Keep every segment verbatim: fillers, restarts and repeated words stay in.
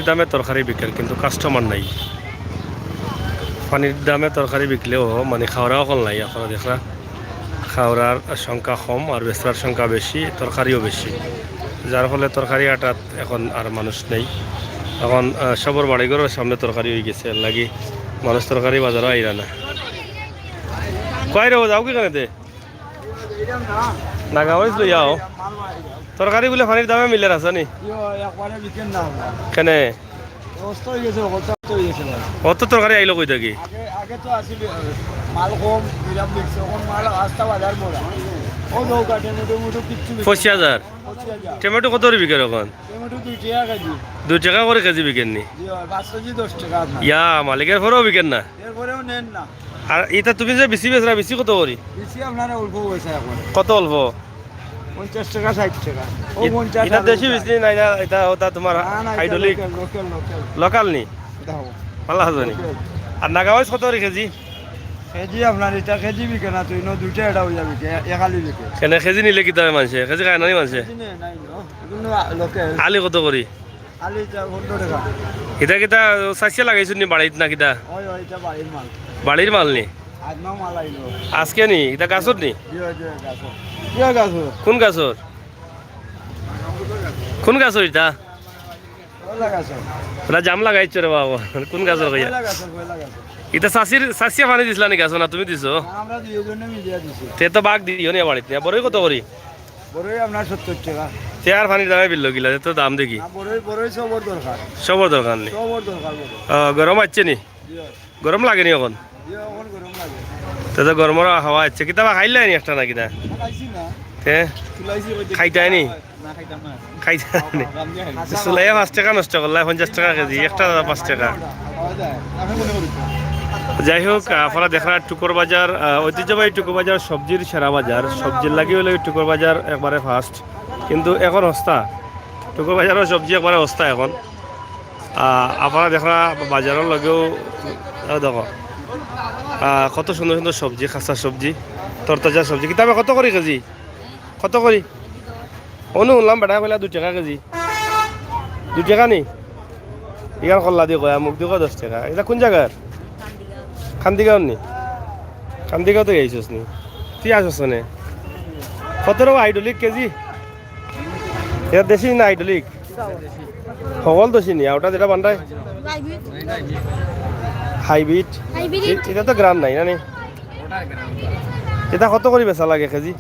দামে তরকারি বিকের, কিন্তু কাস্টমার নাই। পানির দামে তরকারি বিকলেও মানে খাওরা অকল নাই। আপনারা দেখরা খাওরার সংখ্যা কম আর বেচরার সংখ্যা বেশি, তরকারিও বেশি, যার ফলে তরকারি আটাত এখন আর মানুষ নেই। এখন, আহ, সবর বাড়িঘরর সামনে তরকারি অইগেছে, এর লাগি মানুষ তরকারি বাজারও আইরা না। কই রে, যাও কি কেনে দে? নাগা মরিচ লইয়া আও। তরকারি বুলে পানির দামে মিলের আছে নি? ইয়ো, একবারে বিকের না। কেনে? অবস্থা অইগেছে, অবস্থা অইগেছে ভাই। অত তরকারি আইলো কই থাকি? আগে, আগে তো আছিল, মাল কম, নিলাম দেখছে, এখন মাল আস্তা বাজার ভরা। ও দৌ কাটে, মোটামুটি কিচ্ছু বিকে না। পঁচিশ হাজার? পঁচিশ হাজার। টমেটো কত করি বিকের এখন? টমেটো দুই টেকা কেজি। দুই টেকা করি কেজি বিকের নি? জি ভাই, পাঁচ কেজি দশ টেকা আপনার। ইয়া, মালিকের পরেও বিকের না? এরপরেও নেন না। আর ইটা তুমি যে বিচি বেচরা, বিচি কত করি? বিচি আপনার অল্প পয়সা এখন। কত অল্প? পঞ্চাশ টেকা, ষাইট টেকা। ও ইত-, পঞ্চাশ ইটা আর দেশি ওটা। বিচি নি না, ইটা, ইটা ওটা তোমার না, না, ইটা hydraulic? Local, local, local. Local নি? দেখো। ভালা আছে নি? লোকাল। আর নাগা মরিচ কত করি কেজি? কেজি আপনার ইটা কেজি বিকে না, তুই ন দুইটা এটা অইয়া বিকে, এ-, একালি বিকে। কেনে কেজি নিলে কিতা অয় মানষে? কেজি খায় না নি মানষে? কেজি নেয়, নাই, no। এগুলো লোকাল। আলি কত করি? আলি ইটা পনেরো টেকা। ইটা কিতা চাষিয়ে লাগাইছইন নি বাড়িত না কিতা? অয়, অয়, ইটা বাড়ির মাল। বাড়ির মাল নি? আজ না মাল আইলো। আজকে নি? ইটা গাছর নি? জি, জি, গাছর। কিয়া গাছর? কোন গাছর? কোন গাছর ইটা? পয়লা গাছর। ওরা জাম লাগাইছো রে বাবা। কোন গাছর কইয়া? পয়লা গাছর, পয়লা গাছর। ইটা চাষির, চাষিয়ে পানি দিছলা নি গাছো না তুমি দিছো? না, আমরা দুইজনে মিলিয়া দিছি। তে তো বাঘ দিও নি বাড়িত নি। বড়ই কত করি? বড়ই আপনার সত্তর টেকা। তে আর পানির দামে বিল গিলা, এত দাম দেখি। না, বড়ই, বড়ই সবর দরকার। সবর দরকার নি? সবর দরকার বড়ই। আহ, গরম আইছে নি? জি। গরম লাগে নি এখন? জি, এখন গরম লাগে। তে তো গরমর হাওয়া আইছে। কিতা বা খাইলায় নি একটা না কিতা? না, খাইছি না। তে? চুলাইছি, ওই যে খাইতায় নি? না, খাইতাম না। খাইতায় নি? গরম দিয়ে খাইছি। চুলাইয়া পাঁচ টেকা নষ্ট করলায়, পঞ্চাশ টেকা কেজি, একটা পাঁচ টেকা। খাওয়া যায়। আমি মনে করি তো। যাই হোক, আপনারা দেখরা টুকুর বাজার, আহ, ঐতিহ্যবাহী টুকুর বাজার সবজির সেরা বাজার। সবজির লাগি অইলে টুকুর বাজার একবারে first। কিন্তু এখন হস্তা, টুকুর বাজারর সবজি একবারে হস্তা এখন। আহ, আপনারা দেখরা বাজারর লগেও, আহ, দেখো, আহ, কত সুন্দর সুন্দর সবজি, কাঁচা সবজি, তরতাজা সবজি। কিতা বা কত করি কেজি? কত করি? অনু হুনলাম বেটায় কইলা দুই টেকা কেজি। দুই টেকা নি? ইখান কল্লা দি কয়, আর মুখ দি কয় দশ টেকা। ইটা কোন জাগার? কান্দিগাঁওর নি? কান্দিগাঁও থাকি আইছস নি? তুই আছস কেনে? কত রে হাইড্রোলিক কেজি? ইটা দেশি না হাইড্রোলিক? হকল দেশি নি? আর ওটা যেটা বান্ধায়? হাইব্রিড। হাইব্রিড? হাইব্রিড। এ-, ইটা তো গ্রাম নাই, না নি? ইটা কত করি বেচা লাগে কেজি?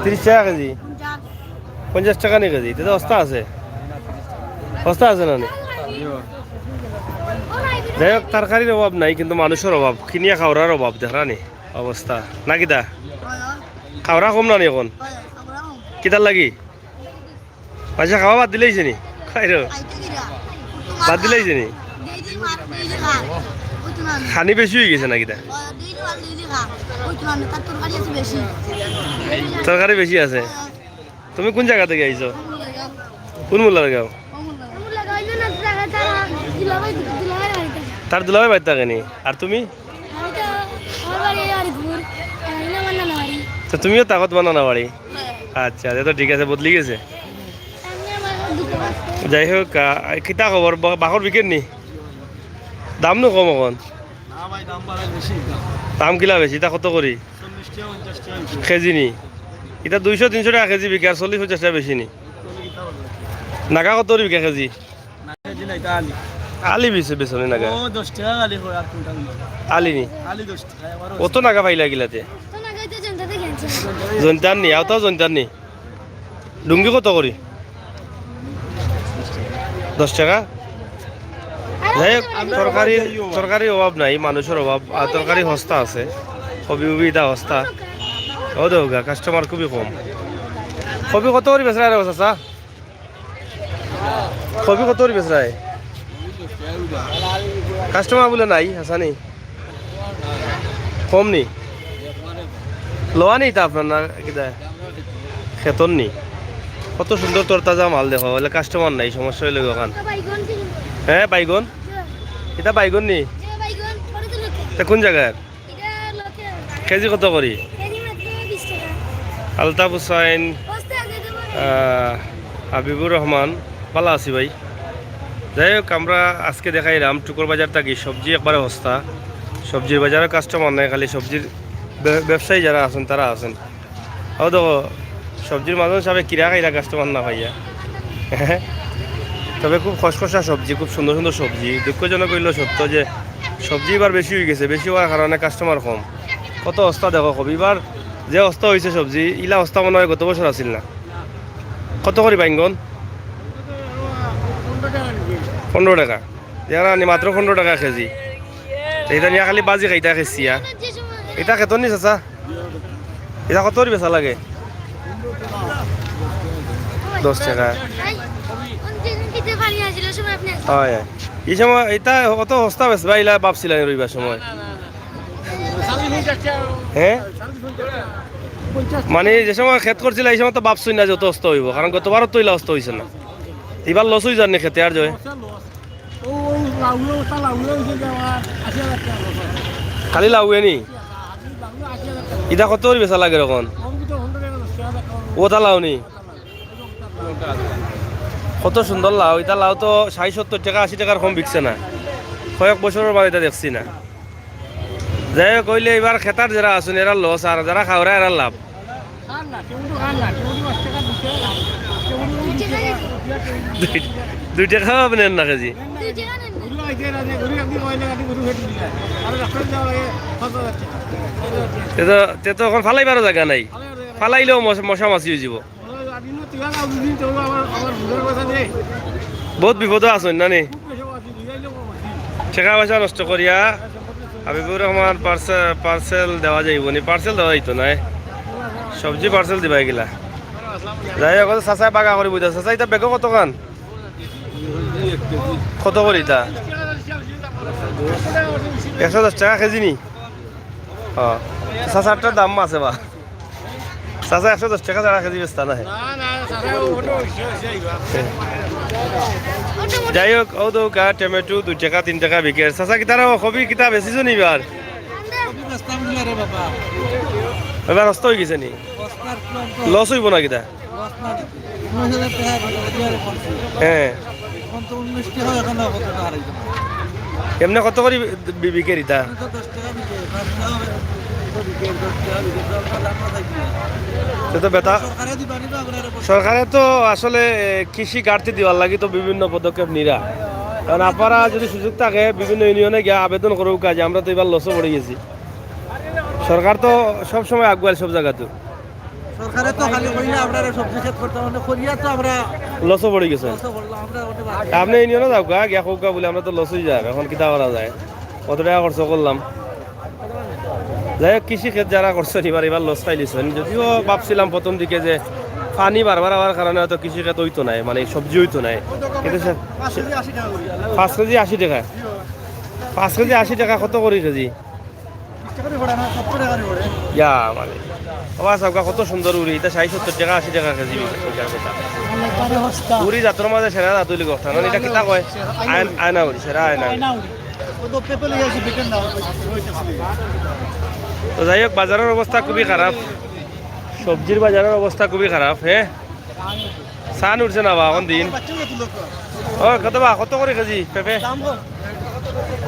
তিরিশ টেকা কেজি? পঞ্চাশ টেকা নি কেজি? ইটা তো হস্তা আছে। হস্তা আছে না নি? যাই হোক, তরকারির অভাব নাই, কিন্তু মানুষর অভাব, কিনিয়া খাওরার অভাব, দেখরা নি অবস্থা। না কিতা? খাওরা কম না নি এখন? কিতার লাগি? আচ্ছা, খাওয়া বাদ দিলাইছে নি? খাইরো। বাদ দিলাইছে নি? খানি বেশি অইগেছে না কিতা? তরকারি বেশি আছে। তুমি কোন জাগা থাকি আইছো? কোন মোল্লার গাঁও? তার দুলাভাই বাড়িত থাকে নি? আর তুমি? তো তুমিও থাকো তোমার নানা বাড়ি? আচ্ছা, তে তো ঠিক আছে, বদলি গেছে। যাই হোক, আহ, কিতা খবর? বা-, বাখর বিকের নি? দাম নু কম এখন? না ভাই, দাম বাড়ায় বেশি। দাম কিলা বেশি? ইটা কত করি? চল্লিশ টেকা, পঞ্চাশ টেকা অইছে। কেজি নি? ইটা দুইশো তিনশো টেকা কেজি বিকে, আর চল্লিশ পঞ্চাশ টেকা বেশি নি? নাগা কত করি বিকে কেজি? না, কেজি না, ইটা আলি। আলি বেচো, বেচো নি নাগা? ও দশ টেকা আলি হয় আর কুইন্টাল না। আলি নি? আলি দশ টেকা, এবারও অত নাগা পাইলা কিলাতে? জৈন্তার নি, আওতাও জৈন্তার নি? ডুঙ্গি কত করি? দশ টেকা। যাই হোক, তরকারির, তরকারির অভাব নাই, মানুষর অভাব, আর তরকারি হস্তা আছে, কবি উবি ইটা হস্তা। ও দেউগা, কাস্টমার খুবই কম। কবি কত করি বেচরা রে চাচা? কবি কত করি বেচরা? কাস্টমার বুলে নাই, হাছা নি? কম নি? লওয়া নি ইতা আপনার না কিতা? খেতর নি? কত সুন্দর তরতাজা মাল দেখো, অইলে কাস্টমার নাই, সমস্যা অইলো অখান। হ্যাঁ, বাইগন? ইতা বাইগন নি? তা কোন জাগার? কেজি কত করি? আলতাফ হুসাইন, আহ, হাবিবুর রহমান, ভালা আছি ভাই। যাই হোক, আমরা আজকে দেখাইলাম টুকুর বাজার থাকি সবজি একবারে হস্তা। সবজির বাজারো কাস্টমার নাই, খালি সবজির ব্য-, ব্যবসায়ী যারা আছইন তারা আছইন। ও দেখো, সবজির মাঝে সাবে কিরা খাইরা কাস্টমার না পাইয়া। তবে খুব খসখসা সবজি, খুব সুন্দর সুন্দর সবজি। দুঃখজনক অইলো সত্য যে সবজি ইবার বেশি অইগেছে, বেশি অওয়ার কারণে কাস্টমার কম। কত হস্তা দেখো খুব, ইবার যে হস্তা অইছে সবজি, ইলা হস্তা মনে অয় গত বছর আছিল না। কত করি বাইঙ্গন? পনরো টেকা। যেখানে আনি মাত্র পনরো টেকা কেজি। তো ইটা নিয়া খালি বাজি খাইতা খেছিয়া। ইটা খেতর নি চাচা? ইটা কত করি বেচা লাগে? দশ টেকা। হয়, হয়। ই সময় ইটা অত হস্তা বেচবা, ইলা ভাবছিলা নি রইবার সময়? হ্যাঁ? মানে যে সময় খেত করছিলা, ই সময় তো ভাবছইন না যে অত হস্তা অইবো, কারণ গতবারও তো ইলা হস্তা অইছে না। ইবার লস অই যার নি খেতে আর জয়? খালি লাউয়ে নি? ইটা কত করি বেচা লাগে এখন? অতা লাউ নি? কত সুন্দর লাউ। ইটা লাউ তো ষাইট সত্তইর টেকা, আশি টেকার কম বিকছে না। কয়েক বছরর বাদে ইটা দেখছি না। যাই হোক, অইলে ইবার খেতার যেরা আছইন, এরার লস, আর যেরা খাওরা, এরার লাভ। দুই, দুই টেকাও আপনে না কেজি। তে তো, তে তো এখন ফালাইবারও জাগা নাই। ফালাইলেও মশা, মশা মাছি অইযিবো। বহুত বিপদো আছইন না নি? টেকা পয়সা নষ্ট করিয়া হাবিবুর রহমান পার্সে-, পার্সেল দেওয়া যাইবো নি? পার্সেল দেওয়া যাইতো নায়, সবজি পার্সেল দিবা ইগিলা। যাই হোক, চাচায় বাগা করি বুঝা। চাচা, ইটা বেগো কতখান? কত করি ইটা? একশো দশ টেকা কেজি নি? ও, চাচারটার দাম আছে বা? চাচা একশো দশ টেকা ছাড়া কেজি বেচতা নায়। না, না, চাচা, ও, ওটা অইছে, অইছে, এইবার। যাই হোক, ও তো কা টমেটো দুই টেকা, তিন টেকা বিকের। চাচা, কিতা রে, কবি কিতা বেচিছো নি ইবার? কবি বেচতাম বুলে রে বাবা। ইবার হস্তা অইগেছে নি? হস্তার কি অন্ত? লস অইবো না কিতা? লস না। উনিশ হাজার টেকা করে দিয়া রে করছি। হ্যাঁ। এখন তো উনিশ টেকা, এখন আর কত টেকা হারাইতে পারে? এমনে কত করি বি-, বিকের ইতা? এখন তো দশ টেকা বিকে, পাঁচ টেকা হবে। তো বিকে, দশ টেকা বিকে, তো আমরা লাভ না থাকি। সে তো বেটা। সরকারে দিবা নি বা আমরা আরো সরকারে তো আসলে, এ, কৃষি ঘাটতি দিবার লাগি তো বিভিন্ন পদক্ষেপ নিরা। কারণ আপনারা যদি সুযোগ থাকে, বিভিন্ন ইউনিয়নে গিয়া আবেদন করুক কাজে, আমরা তো ইবার লসও পড়ি গেছি। সরকার তো সব সময় আগুয়াইল সব জাগাত। সরকারে তো খালি কইলে আমরা সবজি খেত করতাম, মানে করিয়া তো আমরা লসও পড়ি গেছে। লসও পড়লাম, আমরা ওটা বাদ। আপনে ইউনিয়নে যাউক্কা, গিয়া কউক্কা বুলে আমরা তো লস অই যার, এখন কিতা করা যায়? কত টেকা খরচ করলাম? যাই হোক, কৃষি খেত যারা করছইন, ইবার, ইবার লস খাইলিছইন। যদিও ভাবছিলাম প্রথম দিকে যে পানি বারবার আওয়ার কারণে হয়তো কৃষি খেত অইতো নায়, মানে সবজি অইতো নায়, কিন্তু সে, পাঁচ কেজি আশি টেকা করি। পাঁচ কেজি আশি টেকা? পাঁচ কেজি আশি টেকা কত করি কেজি? বিশ টেকা করে পড়ে না, সত্তর টেকা করে পড়ে। ইয়া, মানে, ও আচ্ছা, কত সুন্দর উরি, ইটা ষাইট সত্তর টেকা, আশি টেকা কেজি বিক্রি করার কথা। অনেকবারে হস্তা। উরি জাতর মাঝে সেরা জাত অইলে কথা, মানে, ইটা কিতা কয়? আয়না উরি, সেরা আয়না উরি। আয়না উরি। ও তো পেঁপে লইয়া আসি, বিকেল না, ওই, ওই, ওই। তো যাই হোক, বাজারর অবস্থা খুবই খারাপ, সবজির বাজারর অবস্থা খুবই খারাপ। হে, চান উঠছে না বা, কোন দিন? ও, কত বা, কত করি কেজি পেঁপে? দাম কম।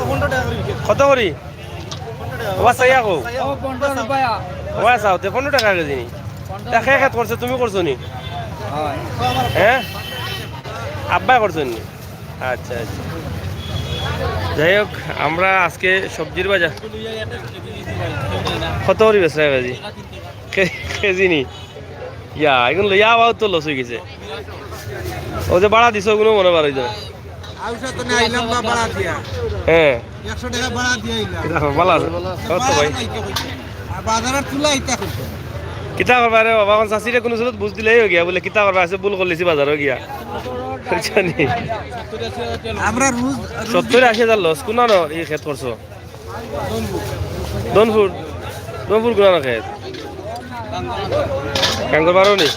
পনেরো টাকা করে বিক্রি। কত করি? ও বা, চাইয়া কও। ও, পনেরো টাকা। ও বা, চাও, তে পনেরো টেকা কেজি নি? তা কে খেত করছে, তুমি করছো নি? হ্যাঁ? আব্বায় করছইন নি? আচ্ছা, আচ্ছা। যাই হোক, আমরা আজকে সবজির বাজার কত করি বেচরা কেজি? কে-, কেজি নি? ইয়া, এখন লইয়া আবার তো লস অই গেছে। ও যে ভাড়া দিছো, ওগুলো মনে বার অই যাবে। আউসা তো না আইলাম বা ভাড়া দিয়া। হ্যাঁ। একশো টেকা ভাড়া দিয়া আইলাম। এটা ভালো আছে। কত ভাই? আর বাজারে তুলা ইটা করতে। কিতা করবা রে বাবা, এখন চাষিরে কোনো সুরত বুঝ দিলেই অই গিয়া, বুলে, "কিতা করবা, আছে ভুল করলিছি বাজারো গিয়া।" বুঝছো নি? আমরা রোজ, রোজ সত্তর আশি হাজার লস, কোন আনো এই খেত করছো? দনপুর, দনপুর কোন আনো খেত? কাঙ্গর বারো নি?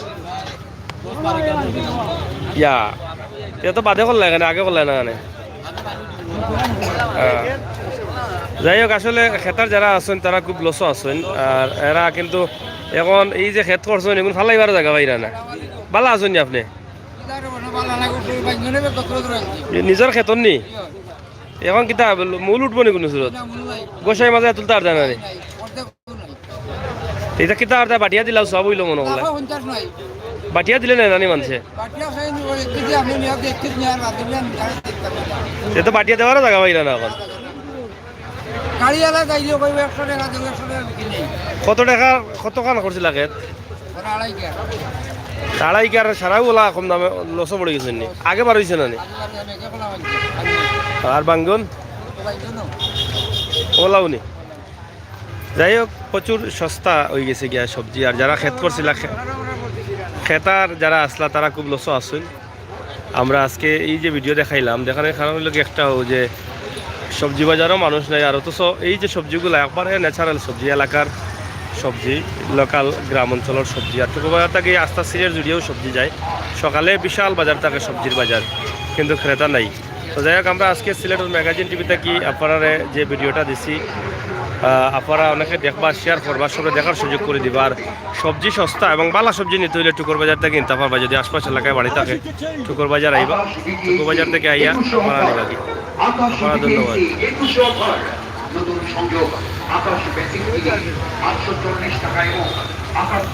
ইয়া, এটা তো বাদে করলা কেনে, আগে করলা না কেনে? হ্যাঁ। যাই হোক, আসলে খেতার যারা আছইন, তারা খুব লসও আছইন। আর এরা কিন্তু এখন এই যে খেত করছইন, এখন ফালাইবার জাগা পাইরা না। ভালা আছইন নি আপনে? পাঁচজনে কত করে আনছি। এ নিজর খেতর নি? অখন কিতা মূল উঠবো নি কুনু সুরত? না, মূল নাই। গোসাই মাঝে তুলতে আর জানা নি। নাই, অর্ধেক নাই। ইটা কিতা আর বাটিয়া দিলাও সব অইলো মনো করলে? না, পঞ্চাশ নাই। বাটিয়া দিলে না নানি মানছে? বাটিয়া খাই নি, ওই এক কেজি আমি নিয়ে এক কেজি নিয়ে আর রাঁধুনি আমি জানি দেখতাম না। এ তো বাটিয়া দেওয়ারও জাগা পাইরা না অখন। গাড়িওয়ালা যাইলে কইবে একশো টাকা দেবো, একশো টাকা বিক্রি নেই। কত টাকা, কত খান করছিলা খেত? ওরা আড়াই কেজি। আড়াই কেজি আর সারাও ওলা কম দামে লসও পড়ি গেছে নি? আগে বার অইছে না নি? আগে বার অইছে না, আগে খোলা হয়নি। আর বাঙ্গন? ওলাও নি। যাই হোক, প্রচুর সস্তা অই গেছে গিয়া সবজি। আর যারা খেত করছিলা, খে-, খেতার যারা আসলা, তারা খুব লসও আছইন। আমরা আজকে এই যে ভিডিও দেখাইলাম, দেখানোর কারণ অইলো কি একটাও যে সবজি বাজারও মানুষ নাই, আর অথচ এই যে সবজিগুলা একবারে ন্যাচারাল সবজি, এলাকার সবজি, লোকাল গ্রাম অঞ্চলর সবজি। আর টুকু বাজার থাকি আস্তা সিলেট জুড়িয়েও সবজি যায়। সকালে বিশাল বাজার থাকে, সবজির বাজার, কিন্তু ক্রেতা নাই। তো যাই হোক, আমরা আজকে সিলেটর ম্যাগাজিন টিভি থাকি আপনারারে যে ভিডিওটা দিছি, আহ, আপনারা অনেকে দেখবা, শেয়ার করবা, সবরে দেখার সুযোগ করি দিবা। আর সবজি সস্তা এবং বালা সবজি নিতে অইলে টুকুর বাজার থাকি কিনতা পারবা। যদি আশপাশ এলাকায় বাড়ি থাকে, টুকুর বাজার আইবা, টুকুর বাজার থাকি আইয়া আপনারা নিবা কি। আপনারা ধন্যবাদ। নতুন সংযোগ আকাশ বেসিক টিভি, আটশো চল্লিশ টাকা এবং আকাশ